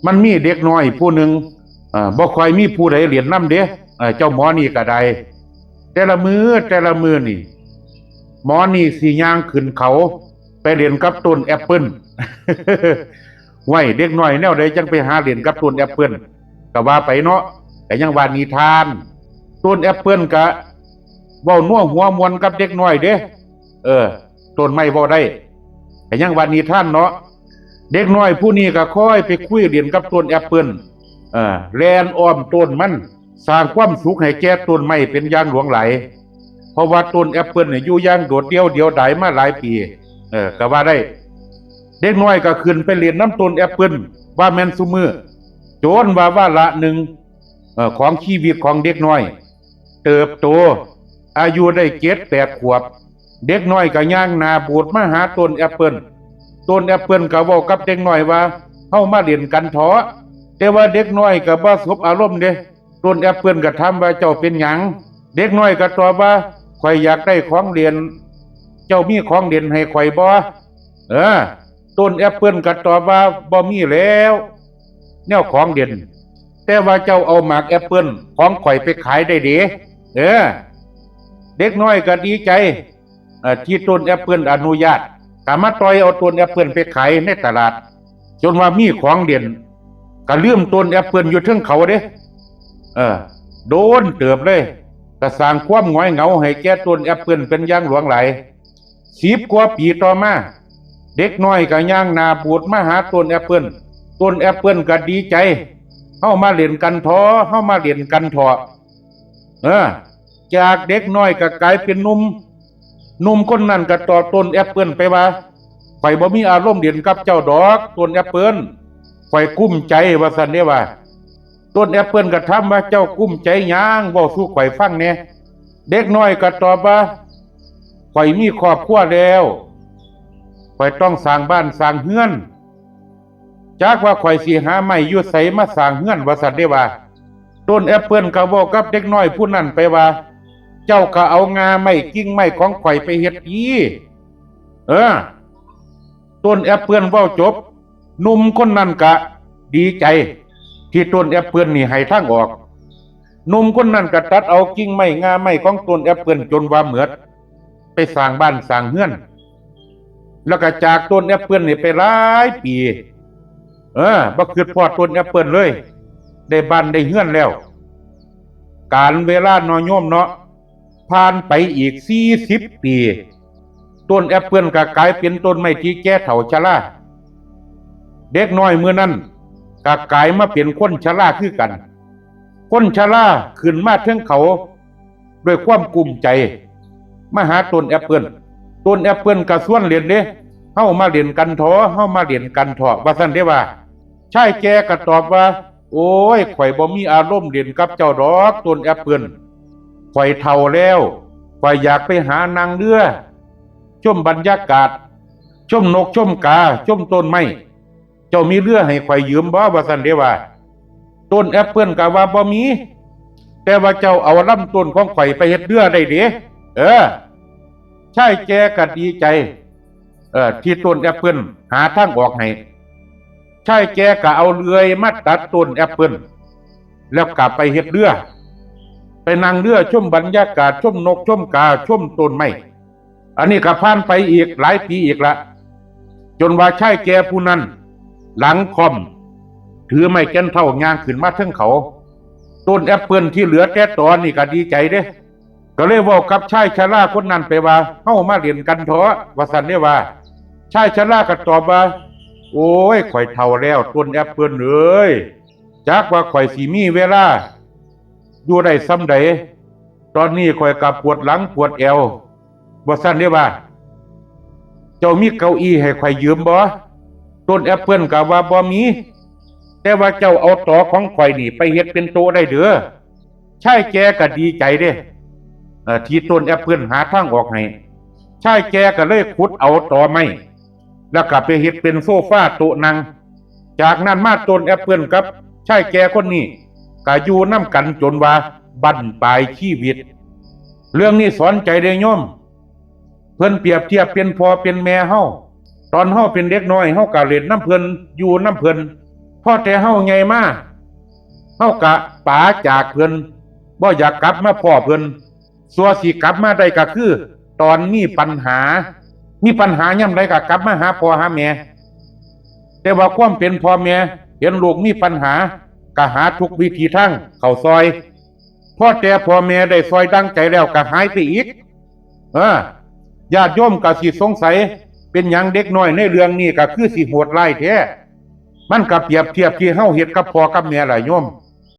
ມັນມີເດັກນ້ອຍຜູ້ໜຶ່ງ ເອີ ບໍ່ຄ່ອຍມີຜູ້ໃດຫຼິ້ນນຳເດ້ ເອີ ເຈົ້າໝໍນີ້ກໍໄດ້ ແຕ່ລະມື້ ແຕ່ລະມື້ນີ້ ໝໍນີ້ຊິຍ່າງຂຶ້ນເຂົາໄປຫຼິ້ນກັບຕົ້ນແອັບເປິ້ນ. ຫ້ວຍ ເດັກນ້ອຍແນວໃດຈັ່ງໄປຫາຫຼິ້ນກັບຕົ້ນແອັບເປິ້ນ? ກໍວ່າໄປເນາະ ກໍຍັງວ່ານິທານ ຕົ້ນແອັບເປິ້ນກະເວົ້ານົວຫົວມ່ວນກັບເດັກນ້ອຍເດ້. ເອີ ຕົ້ນໄມ້ເວົ້າໄດ້ ກໍຍັງວ່ານິທານເນາະ. ເດັກນ້ອຍຜູ້ນີ້ກໍຄ່ອຍໄປຄຸຍຫຼິ້ນກັບຕົ້ນແອັບເປິ້ນ ເອີ ແລ່ນອ້ອມຕົ້ນມັນ ສ້າງຄວາມສຸກໃຫ້ແກ່ຕົ້ນໄມ້ເປັນຢ່າງຫຼວງຫຼາຍ ເພາະວ່າຕົ້ນແອັບເປິ້ນນີ້ຢູ່ຢ່າງໂດດດ່ຽວດຽວດາຍມາຫຼາຍປີ ເອີ ກໍວ່າໄດ້. ເດັກນ້ອຍກໍຂຶ້ນໄປຫຼິ້ນນຳຕົ້ນແອັບເປິ້ນວ່າແມ່ນຊຸມື້ ຈົນວ່າວາລະໜຶ່ງ ເອີ ຂອງຊີວິດຂອງເດັກນ້ອຍ ເຕີບໂຕ ອາຍຸໄດ້ເຈັດແປດຂວບ ເດັກນ້ອຍກໍຍ່າງໜ້າບູດມາຫາຕົ້ນແອັບເປິ້ນ. ຕົ້ນແອັບເປິ້ນກໍເວົ້າກັບເດັກນ້ອຍວ່າ ເຮົາມາຫຼິ້ນກັນເທາະ. ແຕ່ວ່າເດັກນ້ອຍກໍບໍ່ສົບອາລົມເດ້. ຕົ້ນແອັບເປິ້ນກໍຖາມວ່າ ເຈົ້າເປັນຫຍັງ? ເດັກນ້ອຍກໍຕອບວ່າ ຂ້ອຍຢາກໄດ້ຂອງຫຼິ້ນ ເຈົ້າມີຂອງຫຼິ້ນໃຫ້ຂ້ອຍບໍ່? ເອີ ຕົ້ນແອັບເປິ້ນກໍຕອບວ່າ ບໍ່ມີແລ້ວແນວຂອງຫຼິ້ນ ແຕ່ວ່າເຈົ້າເອົາໝາກແອັບເປິ້ນຂອງຂ້ອຍໄປຂາຍໄດ້ເດ. ເອີ ເດັກນ້ອຍກໍດີໃຈ ເອີ ທີ່ຕົ້ນແອັບເປິ້ນອະນຸຍາດ ກໍມາຕ່ອຍເອົາຕົ້ນແອັບເປິ້ນໄປຂາຍໃນຕະຫຼາດ ຈົນວ່າມີຂອງຫຼິ້ນ ກໍລືມຕົ້ນແອັບເປິ້ນຢູ່ເທິງເຂົາເດ້. ເອີ ໂດນເຕີບເລີຍ ກໍສ້າງຄວາມຫງອຍເຫງົາໃຫ້ແກ່ຕົ້ນແອັບເປິ້ນເປັນຢ່າງຫຼວງຫຼາຍ. ສິບກວ່າປີຕໍ່ມາ ເດັກນ້ອຍກໍຍ່າງໜ້າບູດມາຫາຕົ້ນແອັບເປິ້ນ ຕົ້ນແອັບເປິ້ນກໍດີໃຈ ເຮົາມາຫຼິ້ນກັນເທາະ ເຮົາມາຫຼິ້ນກັນເທາະ. ເອີ ຈາກເດັກນ້ອຍກໍກາຍເປັນໜຸ່ມ ໜຸ່ມຄົນນັ້ນກໍຕອບຕົ້ນແອັບເປິ້ນໄປວ່າ ຂ້ອຍບໍ່ມີອາລົມຫຼິ້ນກັບເຈົ້າດອກ ຕົ້ນແອັບເປິ້ນ ຂ້ອຍກຸ້ມໃຈ ວ່າຊັ້ນເດ້ວ່າ. ຕົ້ນແອັບເປິ້ນກໍຖາມວ່າ ເຈົ້າກຸ້ມໃຈຫຍັງ? ເວົ້າສູ່ຂ້ອຍຟັງແດ່. ເດັກນ້ອຍກໍຕອບວ່າ ຂ້ອຍມີຄອບຄົວແລ້ວ ຂ້ອຍຕ້ອງສ້າງບ້ານສ້າງເຮືອນ ຈັກວ່າຂ້ອຍຊິຫາໄມ້ຢູ່ໃສມາສ້າງເຮືອນ ວ່າຊັ້ນເດ້ວ່າ. ຕົ້ນແອັບເປິ້ນກໍເວົ້າກັບເດັກນ້ອຍຜູ້ນັ້ນໄປວ່າ ເຈົ້າກໍເອົາງ່າໄມ້ກິ່ງໄມ້ຂອງຂ້ອຍໄປເຮັດຕີ. ເອີ ຕົ້ນແອັບເປິ້ນເວົ້າຈົບ ໜຸ່ມຄົນນັ້ນກະດີໃຈທີ່ຕົ້ນແອັບເປິ້ນນີ້ໃຫ້ທາງອອກ. ໜຸ່ມຄົນນັ້ນກະຕັດເອົາກິ່ງໄມ້ງ່າໄມ້ຂອງຕົ້ນແອັບເປິ້ນຈົນວ່າໝົດ ໄປສ້າງບ້ານສ້າງເຮືອນ ແລ້ວກະຈາກຕົ້ນແອັບເປິ້ນນີ້ໄປຫຼາຍປີ. ເອີ ບໍ່ຄິດພອດຕົ້ນແອັບເປິ້ນເລີຍ ໄດ້ບ້ານໄດ້ເຮືອນແລ້ວ. ການເວລາເນາະໂຍມເນາະ ຜ່ານໄປອີກສີ່ສິບປີ ຕົ້ນແອັບເປິ້ນກໍກາຍເປັນຕົ້ນໄມ້ທີ່ແກ່ເຖົ້າຊະລາ. ເດັກນ້ອຍມື້ນັ້ນກໍກາຍມາເປັນຄົນຊະລາຄືກັນ. ຄົນຊະລາຂຶ້ນມາເທິງເຂົາດ້ວຍຄວາມກຸ້ມໃຈ ມາຫາຕົ້ນແອັບເປິ້ນ. ຕົ້ນແອັບເປິ້ນກໍຊວນຫຼິ້ນເດ້ ເຮົາມາຫຼິ້ນກັນເທາະ ເຮົາມາຫຼິ້ນກັນເທາະ ວ່າຊັ້ນເດ້ວ່າ. ຊາຍແກ່ກໍຕອບວ່າ ໂອ້ຍ ຂ້ອຍບໍ່ມີອາລົມຫຼິ້ນກັບເຈົ້າດອກ ຕົ້ນແອັບເປິ້ນ. ຂ້ອຍເຖົ້າແລ້ວ ຂ້ອຍຢາກໄປຫານັ່ງເຮືອ ຊົມບັນຍາກາດ ຊົມນົກ ຊົມກາ ຊົມຕົ້ນໄມ້. ເຈົ້າມີເຮືອໃຫ້ຂ້ອຍຢືມບໍ່? ວ່າຊັ້ນເດ້ວ່າ. ຕົ້ນແອັບເປິ້ນກໍວ່າ ບໍ່ມີ ແຕ່ວ່າເຈົ້າເອົາລຳຕົ້ນຂອງຂ້ອຍໄປເຮັດເຮືອໄດ້ເດ. ເອີ ຊາຍແກ່ກໍດີໃຈ ເອີ ທີ່ຕົ້ນແອັບເປິ້ນຫາທາງອອກໃຫ້. ຊາຍແກ່ກໍເອົາເລື່ອຍມາຕັດຕົ້ນແອັບເປິ້ນ ແລ້ວກໍໄປເຮັດເຮືອ ໄປນັ່ງເຮືອຊົມບັນຍາກາດ ຊົມນົກ ຊົມກາ ຊົມຕົ້ນໄມ້. ອັນນີ້ກໍຜ່ານໄປອີກຫຼາຍປີອີກລະ ຈົນວ່າຊາຍແກ່ຜູ້ນັ້ນຫຼັງຄ່ອມ ຖືໄມ້ແກ່ນເຖົ້າຍ່າງຂຶ້ນມາເທິງເຂົາ. ຕົ້ນແອັບເປິ້ນທີ່ເຫຼືອແຕ່ຕອນນີ້ກໍດີໃຈເດ້ ກໍເລີຍເວົ້າກັບຊາຍຊະລາຄົນນັ້ນໄປວ່າ ເຮົາມາຫຼິ້ນກັນເທາະ ວ່າຊັ້ນເດ້ວ່າ. ຊາຍຊະລາກໍຕອບວ່າ ໂອ້ຍ ຂ້ອຍເຖົ້າແລ້ວ ຕົ້ນແອັບເປິ້ນເອີຍ ຈັກວ່າຂ້ອຍຊິມີເວລາຢູ່ໄດ້ສ່ຳໃດ. ຕອນນີ້ຂ້ອຍກໍປວດຫຼັງປວດແອວ ວ່າຊັ້ນເດ້ວ່າ. ເຈົ້າມີເກົ້າอี้ໃຫ້ຂ້ອຍຢືມບໍ່? ຕົ້ນແອັບເປິ້ນກໍວ່າ ບໍ່ມີ ແຕ່ວ່າເຈົ້າເອົາຕໍຂອງຂ້ອຍນີ້ໄປເຮັດເປັນໂຕະໄດ້ເດີ. ຊາຍແກ່ກໍດີໃຈເດ້ ເອີ ທີ່ຕົ້ນແອັບເປິ້ນຫາທາງອອກໃຫ້. ຊາຍແກ່ກໍເລີຍຂຸດເອົາຕໍໄມ້ ແລ້ວກໍໄປເຮັດເປັນໂຊຟາໂຕະນັ່ງ. ຈາກນັ້ນມາ ຕົ້ນແອັບເປິ້ນກັບຊາຍແກ່ຄົນນີ້ກໍຢູ່ນຳກັນຈົນວ່າບັ້ນປາຍຊີວິດ. ເລື່ອງນີ້ສອນໃຈເດ້ໂຍມ. ເພິ່ນປຽບທຽບເປັນພໍ່ເປັນແມ່ເຮົາ. ຕອນເຮົາເປັນເດັກນ້ອຍ ເຮົາກໍຫຼິ້ນນຳເພິ່ນ ຢູ່ນຳເພິ່ນ. ພໍແຕ່ເຮົາໃຫຍ່ມາ ເຮົາກະປາຈາກເພິ່ນ ບໍ່ຢາກກັບມາພໍ້ເພິ່ນ. ຊົ່ວຊິກັບມາໄດ້ກະຄືຕອນມີປັນຫາ ມີປັນຫາຍາມໃດກະກັບມາຫາພໍ່ຫາແມ່. ແຕ່ວ່າຄວາມເປັນພໍ່ແມ່ ເຫັນລູກມີປັນຫາ ກະຫາທຸກວິທີທາງເຂົ້າຊ່ອຍ. ພໍແຕ່ພໍ່ແມ່ໄດ້ຊ່ອຍດັ່ງໃຈແລ້ວກະຫາຍໄປອີກ. ເອີ ຍາດໂຍມກະຊິສົງໄສ ເປັນຫຍັງເດັກນ້ອຍໃນເລື່ອງນີ້ກະຄືຊິໂຫດຮ້າຍແທ້? ມັນກະປຽບທຽບທີ່ເຮົາເຮັດກັບພໍ່ກັບແມ່ລະໂຍມ.